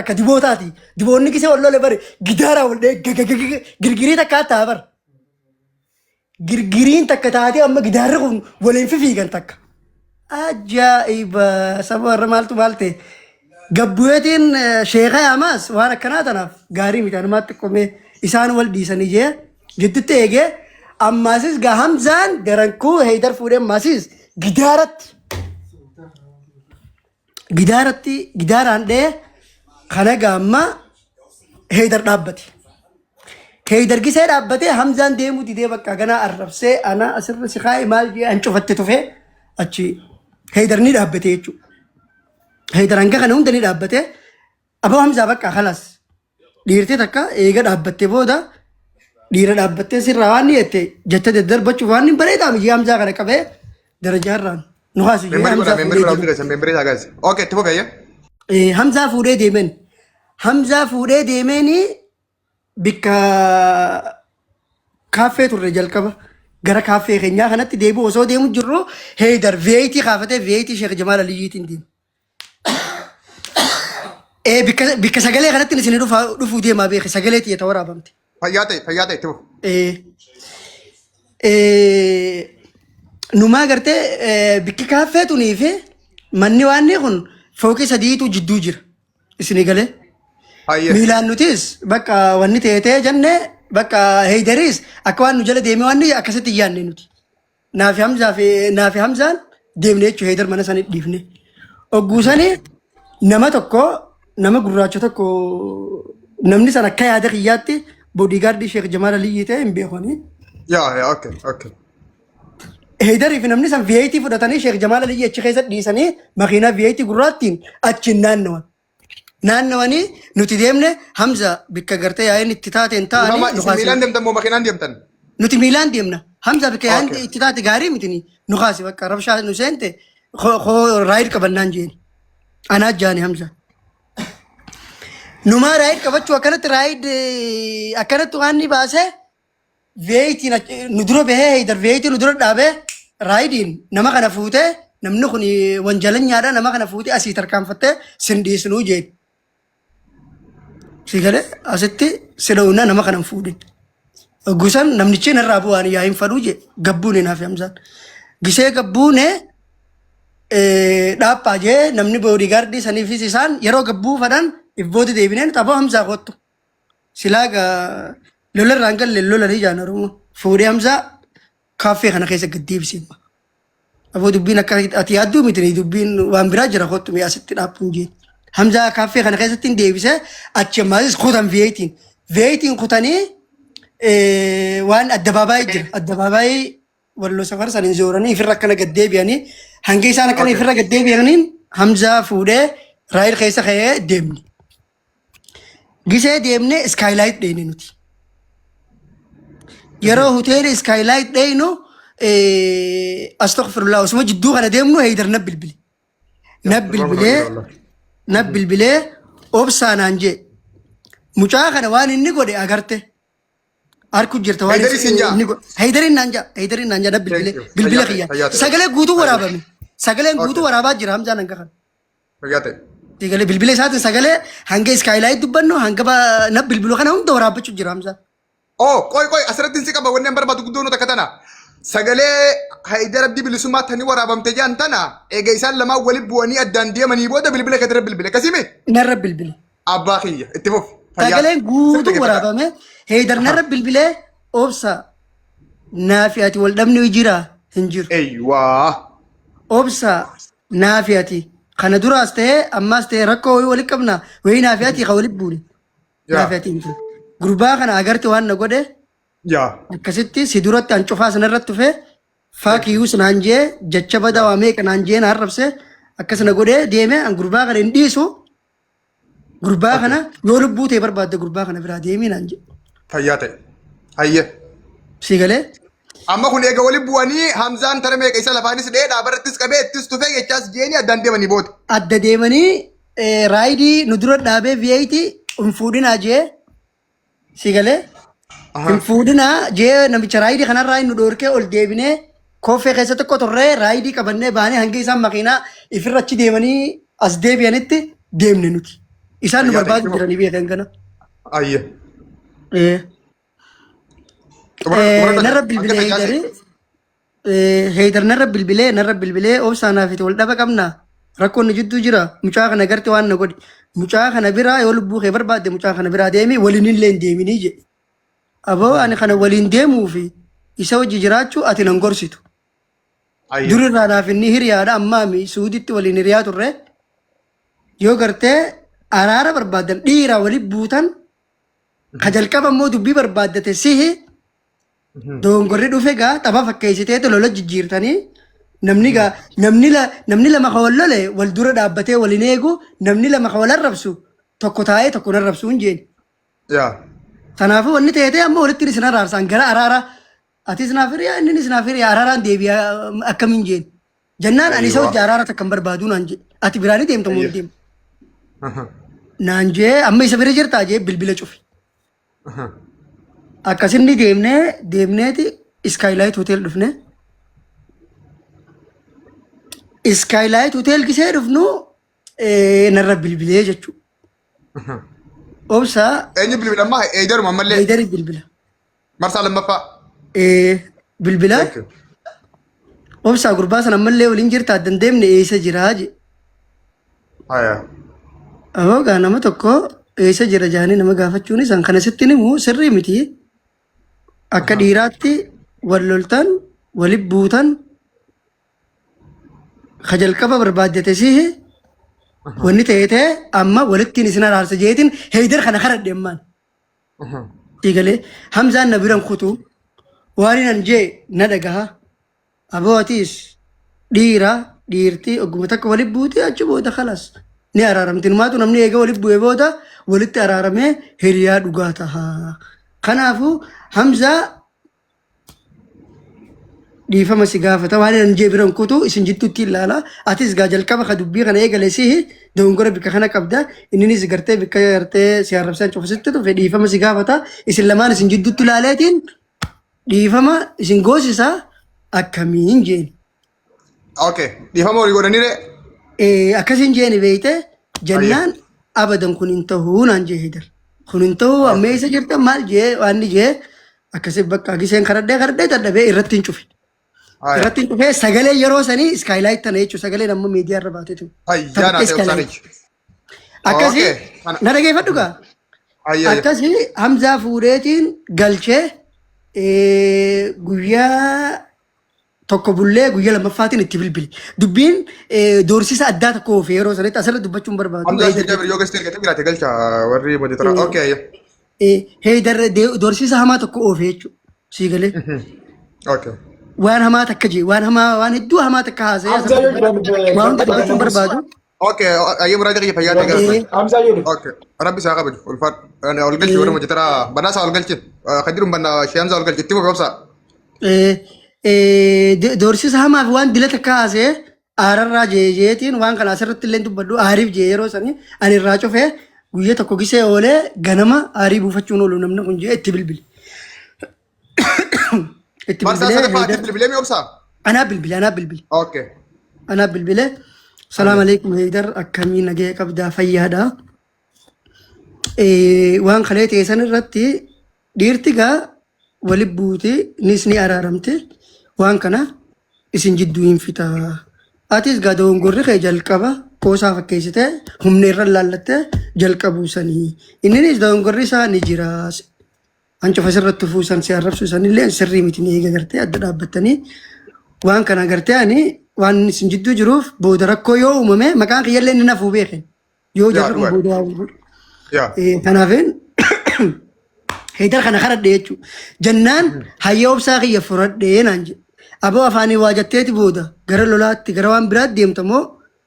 Akka dibootaati. Diboonni gisee wal lole bari gidaaraa wal dhahee gagagagaga girgirii takkaa ta'a bar. Girgiriin takka taatee amma gidaarri kun waliin fifiigan takka. Ajaa'iba! Saba warra maaltu maal ta'e. Gabbu'eetiin sheeka yaamaas waan akkanaa tanaaf gaarii miti anumaatti qomee isaan wal dhiisanii jee jidduutti eegee ammaasis gaa Hamzaan darankuu Heydar fuudhee ammaasis gidaaratti gidaaratti gidaaraan dhee kana gaamma Heydar dhaabbate. Heydar gisee dhaabbatee Hamzaan deemuu didee bakka ganaa arrabsee ana asirra si kaa'e maal jee an cufatte tufee achi Heydar ni dhaabbate jechuudha. Heydar hanga kana hunda ni dhaabbate. Aboo Hamzaa bakka kalas dhiirti takka eega dhaabbatte booda dhiira dhaabbattee sirraa waan ni jette jette daddarbachuuf waan hin bareedaa miti Hamzaa kana qabee darajaa irraan nu kaasu jee Membarii godha, Hamzaa membarii fuudhee godha deeme. hundi keessan membarii isaa guys. Okay, itti fufi ayyee. Hamzaa fuudhee deemen. Hamzaa fuudhee deemeeni bikka kaaffee turre jalqaba. Gara kaaffee keenyaa kanatti deebi'u osoo deemu jirru Heydar V8 kaafatee V8 Sheekh Jamaal Aliyyiitiin deeme. Bikka sagalee kanatti isin dhufuu deemaa beeke sagalee tiyya ta waraabamte. Fayyaa ta'e, fayyaa ta'e itti fufi. Numaa gartee bikki kaaffee tunii fi manni waanni kun fooqii sadiitu jidduu jira. Isinii galee. Hayyee. Miilaan nutis bakka wanni ta'e ta'e jenne bakka Heydariis akka waan nu jala deemee wanni akkasitti hin yaadne nuti. Naafi Hamzaa fi naafi Hamzaan deemne jechuun Heydar mana sanii dhiifne. Ogguu sanii nama tokko nama gurraacha tokko namni san akka yaada kiyyaatti boodigaardii Sheekh Jamaal Aliyyii ta'e hin beekanii. Yaa yaa okay okay. Heydarii fi namni san V8 fudhatanii Sheekh Jamaal Aliyyii achi keessa dhiisanii makiinaa V8 gurraattiin achiin naannawan. Naannawanii nuti deemne Hamza bikka gartee yaa'iin itti taateen ta'anii Mama nu isin kaase. miilaan deemtan moo makiinaan deemtan? Nuti miilaan deemna. Hamza bikka yaa'iin Okay. itti taate gaarii miti nu kaase bakka rabshaa nu seente koo raayid qabannaan jeen. Anaa jaani Hamza. Numaa raayid qabachuu akkanatti raayid akkanatti waan ni baasee V8 nu dura bahee Heydar V8 nu dura dhaabee raayidiin nama kana fuutee namni kun wanjalanyaadha nama kana fuutee asii tarkaanfattee sin dhiisnuu jeen. Si galee asitti si dhowna nama kana hin fuudhin. Gusan namnichi narraa bu'aan yaa hin fadhuu jee gabbuune naaf Hamzaan. Gisee gabbuune dhaaphaa jee namni boodigaardii saniifis isaan yeroo gabbuu fadhan if booda deebineen xaboo Hamzaa kottu. Silaa gaa lola irraa hin galle lolanii jaan Oromoo. Fuudhee Hamzaa kaaffee kana keessa gad deebise. Aboo dubbiin akka ati yaadduu miti dubbiin waan biraa jira kottu mee asitti dhaabbuun jeen. Hamzaa kaaffee kana keessatti hin deebise achi ammaasis kutan V8. V8 kutanii waan addabaabaayii jira. Addabaabaayii walloo safar saniin zooranii ifirra akkana gad deebi'anii hanga isaan akkana Okay. ifirra gad deebi'aniin Hamzaa fuudhee raayil keessa ka'ee deemne. Gisee deemne iskaayilaayit dheeyne nuti. Yeroo hoteela iskaayilaayit dheeynu astaghfirullah osuma jidduu kana deemnu Heydar na bilbile. Na bilbilee na bilbilee obsaa naan jee. Mucaa kana waan inni godhe agarte. Arku jirta waan Heydari siin jaa. inni godhe. Heydariin naan jaa. Heydariin naan jaa na bilbilee Thank you. bilbila Fayyaa ta'e, kiyya. fayyaa ta'e. Sagalee guutuu Fayyaa. waraabame. Sagaleen guutuu Okay. waraabaa jira Hamzaan hanga kana. Fayyaa ta'e. Sagalee bilbila isaatiin sagalee hanga iskaayilaayit dubbannu hanga na bilbilu kana hunda waraabbachuu jira Hamzaan. Oh, qoy qoy asirratti si qaba wanni an barbaadu guddoo nu takka tana. Sagalee Haydar Abdii Bilisummaa tani waraabamte jedhan tana eega isaan lamaan wali bu'anii addaan deemanii booda bilbila keetirra bilbile. Akkasii mi? Narra bilbile. Abbaa kiyya itti fufi. Fayyaa Sagaleen ta'e. guutuu Sirriitti dhaggeeffadhaa. waraabame Heydar narra bilbilee obsa naafi ati wal dhabni jira hin jiru. Eeywaa. Obsa naafi ati kana duraas ta'ee ammaas ta'ee rakkoo wayii wali qabna wayii naafi ati ka wali buune naafi Yaa. ati hin jiru. Gurbaa kana agarte waan na godhe Yaa. akkasitti si duratti an cufaa sanarratti dhufee faakiyuus naan jee jecha badaa waa meeqa naan jee na arrabse akkas na godhee deeme an gurbaa kana hin dhiisu Gurbaa kana yoo lubbuu ta'e barbaadde gurbaa kana biraa deemii naan jedhe. Fayyaa ta'e. Hayyee. Sii galee? Amma kun eega wali bu'anii Hamzaan tara meeqa isa lafaanis dhee dhaabarrattis qabee ittis tufee jechaas jeeni addaan deemanii booda. Adda deemanii raayidii nu dura dhaabee V8 hin fuudhinaa jee Si galee? Hin fuudhinaa jee namicha raayidii kanarraa inni dhoorkee ol deebinee koffee keessa tokko turree raayidii qabannee baanee hanga isaan makiinaa ifirra achi deemanii as deebi'anitti deemne nuti. Isaan nu Fayyaa ta'e barbaadu jiranii beekan kana. Ayye. Eh. Narra bilbilee Heydari. Heydar narra bilbilee narra bilbilee obsaa naaf itti wal dhaba qabna. Rakkoon nu jidduu jira. Mucaa kana garte waan na godhi. Mucaa kana biraa yoo lubbuu kee barbaadde mucaa kana biraa deemi waliin illee hin deeminii jedhe. Aboo ani kana waliin deemuu fi isa wajji jiraachuu ati nan gorsitu. Dur irraa naaf inni hiriyaadha ammaami Suuditti waliin hiriyaa turre. Yoo gartee araara barbaaddan dhiira wali buutan ka jalqaba immoo dubbii barbaaddate sihi dogongorri dhufe gaa tapha fakkeessiteetu lola jijjiirtanii namni gaa namni la namni lama ka wal lole wal dura dhaabbatee waliin eegu namni lama ka wal arrabsu tokko taa'ee tokko hin arrabsu hin jeeni. Yaa. Kanaafuu wanni ta'e ta'e amma walitti isin araarsaan gara araara atis naaf hiriyaa inninis naaf hiriyaa araaraan deebi'a akkamiin jeen. Jennaan ani isa Ayiwaa. hojii araara takka hin barbaadu naan jee. Ati biraa ni deemta moo hin Ayyee. deemtu? Naan jee amma isa bira jirtaa jee bilbila cufe. Akkasinni deemnee deemneeti Skylight Hotel dhufne. Skylight Hotel gisee dhufnu narra bilbilee jechuudha. Obsa Eenyu bilbila ammaa Eedaruma ammallee Heydari bilbila. marsaa lammaffaa. Bilbila Thank you. obsaa gurbaa sana ammallee waliin jirta addan deemne eessa jiraa je. Haya. Aboo gaa nama tokko eessa jira jaanii nama gaafachuun isaan kana sitti himu sirrii miti. Akka dhiiraatti wal loltan walitti buutan ka jalqaba barbaaddate sihi wanni ta'e ta'e amma walittiin isin araarsa jeetiin Heydar kana karadhe ammaan. Eegalee Hamzaan na biran kutu waan nan jee na dhagaha. Aboo atiis dhiira dhiirti ogguma takka walitti buute achi booda kalas ni araaramti. Numaatu namni eega walitti bu'e booda walitti araaramee hiriyaa dhugaa taha. Kanaafuu Hamzaa dhiifama si gaafata waan nan jee biran kutu isin jidduutti ilaala atis gaa jalqaba ka dubbii kana eegale sihi dogongora bikka kana qabda inninis gartee bikka gartee si arrabsan cufa sitti dhufe dhiifama si gaafata isin lamaan isin jidduutti ilaaleetiin dhiifama isin goosisa akkamiin jeen. Okay. Dhiifama walii godhanii ree? Akkasin jeeni beeyte jennaan abadan kun hin ta'uu naan jee Heydar. Kun hin ta'uu amma eessa jirta maal jee waan ni jee akkasii bakka giseen karadhee karadhee dadhabee irratti hin cufe. Haya. Irratti hin cufee sagalee yeroo sanii iskaayilaayit tana jechuudha sagaleen amma miidiyaa irra baatee ture. Hayyaa Tapha naa ta'e iskaayilaayit. obsaanichi. Akkasii Okay. Kana. na dhageeffadhu gaa. Hayya. Akkasii Hamzaa fuudheetiin galchee guyyaa tokko bullee guyyaa lammaffaatiin itti bilbile. Dubbiin doorsisa addaa tokko oofe yeroo sanitti asirra dubbachuun barbaadu. Hamzaa Sheekh Jabir yoo gastee argate jiraate galcha warri moderator. Okay. Hayya. Heydar doorsisa hamaa tokko oofe jechuudha. Sii galee. Okay. Waan hamaa takka jee waan hamaa waan hedduu hamaa takka haasa'ee Hamzaa asirra yoo jedhamu waan hunda dubbachuun barbaadu. Okay. Ayyee muraasa kiyya fayyaa ta'e galata. Hamzaa yoo jedhamu. Okay. Rabbi isaa kabaju. Ulfaadhu. Ol galchi warri moderator. Banaa isaa ol galchi. Kan jiru banaa Sheekh Hamzaa ol galchi. Itti fufi obsaa. Doorsisa hamaa fi waan dila takka haasa'ee aararraa jeejeetiin waan kana asirratti illee dubbadhu aariif jee yeroo sanii ani irraa cufee guyyaa tokko gisee oolee ganama aarii buufachuun oolu namni kun jee itti bilbile. Itti Marsaa bilbilee sadaffaa ati Heydar bilbilee mi obsaa? anaa bilbile anaa bilbile Okay. anaa bilbile. Salaam alaikum Heydar akkamii nagaya qabdaa fayyaadha. Waan kalee ta'e san irratti dhiirti gaa wali buute nis ni araaramte waan kana isin jidduu hin fixa. Atis gaa dogongorri kee jalqaba qoosaa fakkeessite humna irra laallatte jalqabuu sanii. Inninis dogongorri isaa ni jira. Hancufa sirratti fuusan si arrabsu sanillee sirrii miti ni eega gartee adda dhaabbattanii waan kana gartee ani waan isin jidduu jiruuf booda rakkoo yoo uumame maqaan kiyyallee inni nafuu beeken. Yoo Yaa jarri kun dhugaadha. booda waa godhu. Yaa. Kanaafin Heydar kana kadhadhe jechuudha. Jennaan hayya obsaa kiyya furadhee naan jedhe. Aboo afaanii waa jetteeti booda gara lolaatti gara waan biraatti deemta moo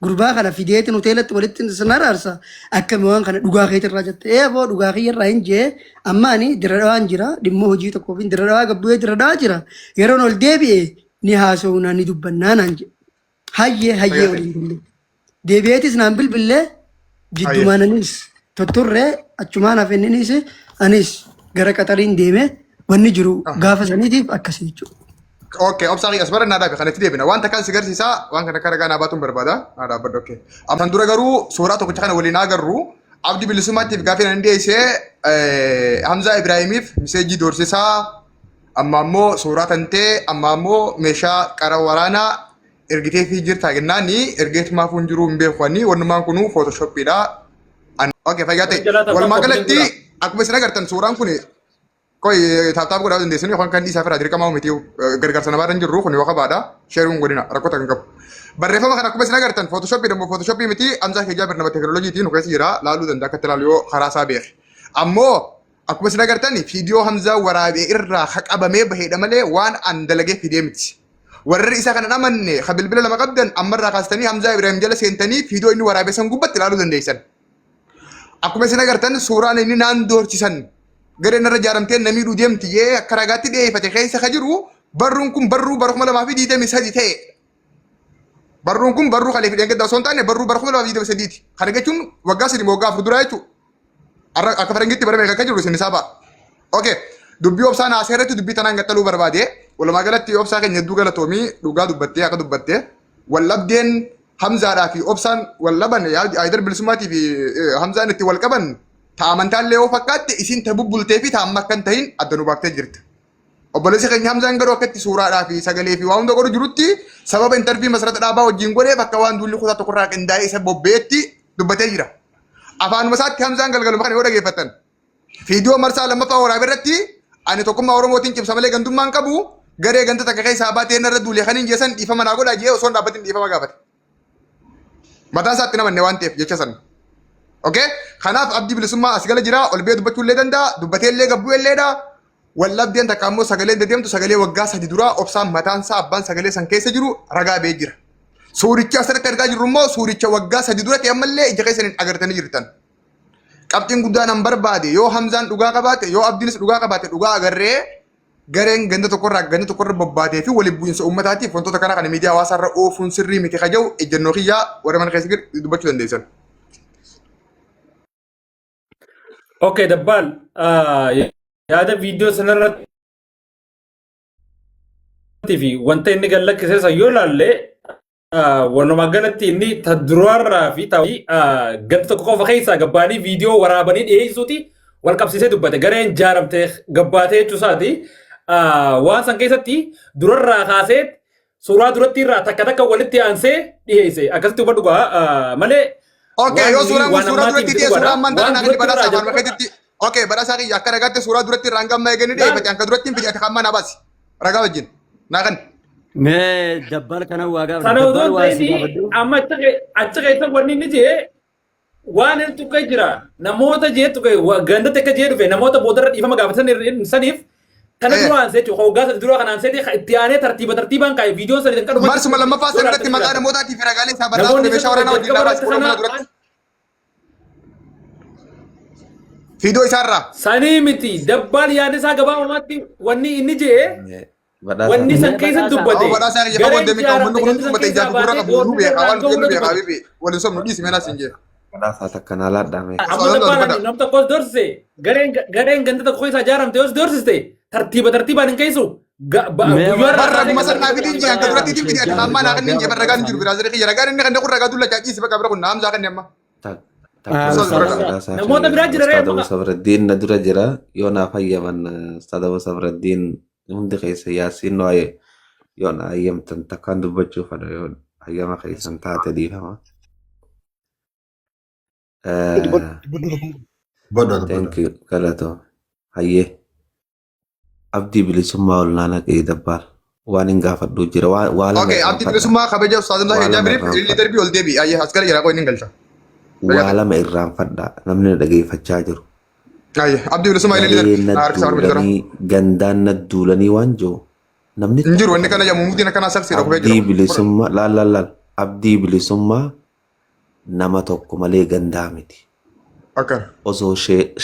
gurbaa kana fideetiin hoteelatti walitti sin araarsa akkami waan kana dhugaa keetirraa jette. Ee aboo dhugaa kiyyarraa hin jee amma ani dira dhawaan jira dhimma hojii tokkoof hin dira dhawaa gabbu'ee dira dhawaa jira yeroon ol deebi'e ni haasa'uunaa ni dubbannaa naan jedhe. Hayyee hayyee Fayyaa ta'e. waliin galle. Deebi'eetis naan bilbillee Hayyee. jiddumaan anis totturree achumaan hafe inninis anis gara qaxariin deeme wanni jiru gaafa saniitiif akkasii jechuudha. Okay, obsaa kiyya as bara naa dhaabe kanatti deebina. Waan takkaan si garsiisaa waan kana akka ragaa naa baatuun barbaada. Naa dhaabbadhu okay. Amma dura garuu suuraa tokkicha kana waliin agarru. Abdi Bilisummaatiif gaafii nan dhiyeessee Hamzaa Ibraahimiif miseejii doorsisaa amma ammoo suuraa tantee amma ammoo meeshaa qara waraanaa ergitee fi jirta jennaani ergeetumaaf hin jiru hin beeku ani wannumaan kunuu footoshooppiidha. Okay, fayyaa ta'e. Walumaa galatti akkuma isin agartan suuraan kun qoy taaptaap godhaa dandeessanii yookaan kan dhiisaa firaa dirqamaa miti gargaarsa namaa irra hin jirru kun yoo qabaadha sheeruun godina rakkoo kan qabu. Barreeffama kana akkuma isin agartan footoshoppii immoo footoshoppii miti Hamzaa Keejaa bir nama teekinooloojiitiin nu keessa jira laaluu danda'a akka itti ilaalu yoo karaa isaa beeke. Ammoo akkuma isin agartan viidiyoo Hamzaa waraabee irraa qabamee baheedha malee waan an dalagee fidee miti. Warri isa kana amanne ka bilbila lama qabdan ammarraa kaastanii Hamzaa Ibrahim jala seentanii viidiyoo inni waraabee san gubbatti ilaaluu dandeessan. Akkuma isin agartan suuraan inni naan doorsisan gareen irra ijaaramtee namii deemti jee akka ragaatti dhiyeeffate keessa ka jiru barruun kun barruu bara 2023 ta'e. Barruun kun barruu kalee fideen gaddaa osoo hin taane barruu bara 2023ti. Kana jechuun waggaa 3 waggaa 4 duraa jechuudha. Har'a akka farangiitti bara meeqa akka jiru isin isaa ba'a. Okay. Dubbii obsaan haasee irratti dubbii tanaan gaxxaluu barbaade. Walumaa galatti obsaa keenya hedduu galatoomii dhugaa dubbattee akka dubbattee wallabdeen Hamzaadhaa fi obsaan wal dhaban Haayidar Bilisummaatii fi Hamzaan itti wal qaban ta amantaallee yoo fakkaatte isin ta bubbultee fi ta amma akka hin tahin adda nu baaftee jirta. Obboleessi keenya Hamzaan garuu akka itti suuraadhaa fi sagalee fi waa hunda godhu jirutti sababa intarvii masarata dhaabaa wajjin godheef akka waan duulli kutaa tokkorraa qindaa'ee isa bobbeetti dubbatee jira. Afaanuma isaatti Hamzaan galgaluma kana yoo dhageeffattan viidiyoo marsaa lammaffaa waraabee irratti ani tokkummaa Oromootiin cimsa malee gandummaa hin qabu garee ganda takka keessaa baatee narra duulee kan hin jeessan dhiifama naa godhaa jee osoo hin dhaabbatin dhiifama gaafate. Mataan isaatti namanne waan ta'eef jecha sana. Okay? Kanaaf abdii bilisummaa as gala jira ol bee dubbachuu illee danda'a dubbatee illee gabbuu illeedha. Wallabdeen takka ammoo sagaleen dedeemtu sagalee waggaa 3 duraa obsaan mataan isaa abbaan sagalee san keessa jiru ragaa ba'ee jira. Suuricha asirratti argaa jirru immoo suuricha waggaa 3 dura ta'e ammallee ija keessaniin agartanii jirtan. Qabxiin guddaan an barbaade yoo Hamzaan dhugaa qabaate yoo Abdiinis dhugaa qabaate dhugaa agarree gareen ganda tokkorraa ganda tokkorra bobbaatee fi waliin bu'iinsa uummataatiif wantoota kana kana miidiyaa hawaasaarra oofuun sirrii miti kaja'u ejjennoo kiyyaa warra mana keessa jiru dubbachuu dandeessan. Okay, Dabbaal, yaada viidiyoo sanarratti fi wanta inni gad lakkise san yoo ilaalle walumaa galatti inni ta duraarraa fi ta ganda tokko qofa keessaa gabbaanii viidiyoo waraabanii dhiyeessuuti wal qabsiisee dubbate gareen jaaramtee gabbaatee jechuu isaati. Waan san keessatti durarraa kaasee suuraa duratti irraa takka takka walitti aansee dhiyeesse akkasitti hubadhu gaa malee. Okay, Waan yoo suuraan kun waan suuraa ammaatiin duratti ta'e dhugaadha. suuraa ammaan tana Waan naa kenni duratti badhaasaa irraa afaan jalqaba. keetitti. Okay, badhaasaa kiyya akka ragaatti suuraa duratti irraa hanga ammaa eeganii dhiyeeffate hanga duratti hin fide ati kan mana baasi. Ragaa wajjin. Naa kenni. Mee dabbaal kana waa gaafadhu. Sana otoo Dabbaal hin waa si ta'in gaafadhu. amma achi keessa wanni inni jee waan inni tuqee jira. Namoota jee tuqee gandatti akka jee dhufe namoota boodarra dhiifama gaafatan saniif kana dura aansee jechuudha. Hoggaa sadi dura kana aansee itti aanee tartiiba tartiibaan kaa'e viidiyoon sadi kan dhumatti. Marsuma lammaffaa san irratti maqaa namootaatii fi ragaalee isaa barraa Namoonni ture meeshaa waraanaa wajjin jalqaba dhaabaa irratti fuula sana duratti. Fiidoo isaarraa. Sanii miti dabbaal yaada isaa gabaabumatti wanni inni jee wanni san keessa dubbate. Awwa badhaasaa kiyya fagoo deemee kan uummanni kun dubbate ijaa fi gurra qabu nu beeka waan nuti jennu beeka habibi waliin sobnu dhiisi meenaa siin jee. Badhaasaa takka naa laadhaa mee. Amma dabbaalaan nam tokkos doorsise gareen ganda tokko keessa ijaaramte yoos doorsiste tartiiba tartiibaan hin keessu. Guyyaa Barra guma sannaa fidin jee hanga duratti itti fidi ati hammaa naa kennin jee barra ragaan hin jiru biraazilii kiyya ragaan inni kan kun ragaa dullachaa dhiisi bakka bira kun Hamzaa kenni amma. Namoota biraa jira ree Ustaad Abu Sabraddiin na dura jira yoo naaf hayyaman Ustaad Abu Sabraddiin hundi keessa yaasiin waa'ee yoo na hayyamtan takkaan dubbachuu fedha yoo hayyama keessan taate dhiifama. Thank you galatoo hayyee. Abdii Bilisummaa Ol'aanaa Qe'ee Dabbaal waan hin gaafadhuu jira. Waa waa lama Okay, abdii irraanfadha. bilisummaa kabaja Ustaaz Hamzaa Waa Keejaa lama biriif ililli irraanfadha. darbii ol deebi'i. Ayyee as gara jira qoy inni galcha. Waa lama irraanfadha. Namni na dhageeffachaa jiru. Ayyee abdii bilisummaa ililli Garee darbii. na Na harkisa harma jira. duulanii gandaan na duulanii waan jiru namni Hin jiru tokko inni kana jedhamu muddiin akkanaa salsiidha kufee abdii jira. bilisummaa laal laal laal abdii bilisummaa nama tokko malee gandaa miti. Akkana. Osoo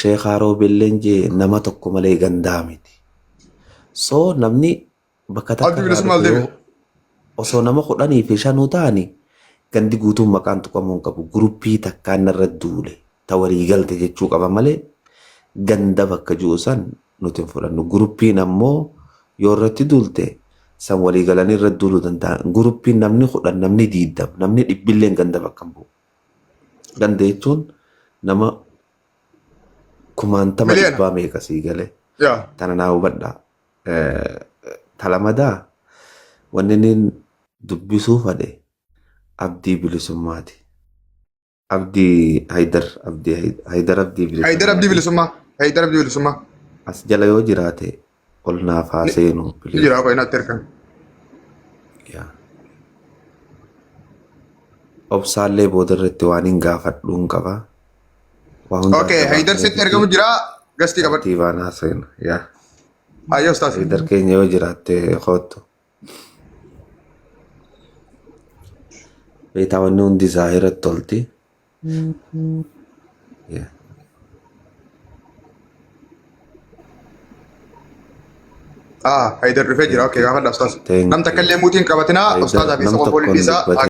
sheekaa roobilleen jee nama tokko malee gandaa miti. So namni bakka takka Abdii irraa bilisummaa dhufe ol deebi'e. yoo osoo nama 15 ta'ani gandi guutuun maqaan tuqamuu hin qabu. Guruppii takkaan narra duule ta walii galte jechuu qaba malee ganda bakka jiru san nuti hin fudhannu. Guruppiin ammoo yoo irratti duulte san walii galanii irratti duuluu danda'an. Guruppiin namni 10 namni 20 namni dhibbilleen ganda bakka hin bu'u. Ganda jechuun nama Kumaantama Miliyoona. dhibbaa meeqa sii galee. Yaa. Tana naa hubadhaa. Talamadaa wanni inni dubbisuu fadhe Abdii Bilisummaati. Abdii Haydar Abdii Haydar Abdii Haydar Abdii Bilisummaati. Bilisummaa. Haydar Abdii Bilisummaa. As jala yoo jiraate ol naaf haa Ni seenu ni please. jira qoy natti ergan. Yaa. Obsaallee booda irratti waan hin gaafadhuun qaba. Waa hunda Okay, adda Haydar sitti baafneetitti ergamu jira. Gastii qabadhu. tartiibaan haa seenu. Yaa. Ayyoo ustaas. Haydar keenya yoo jiraatte koottu. Beektaa wanni hundi zaahiratti tolti. Yaa. Ah, Haydar dhufee jira. Okay, gaafadha ustaas. Thank Nam takka you. illee muutiin qabatinaa Haydar ustaasaa fi nam isa tokko qofa hin dhiisaa. dubbatin.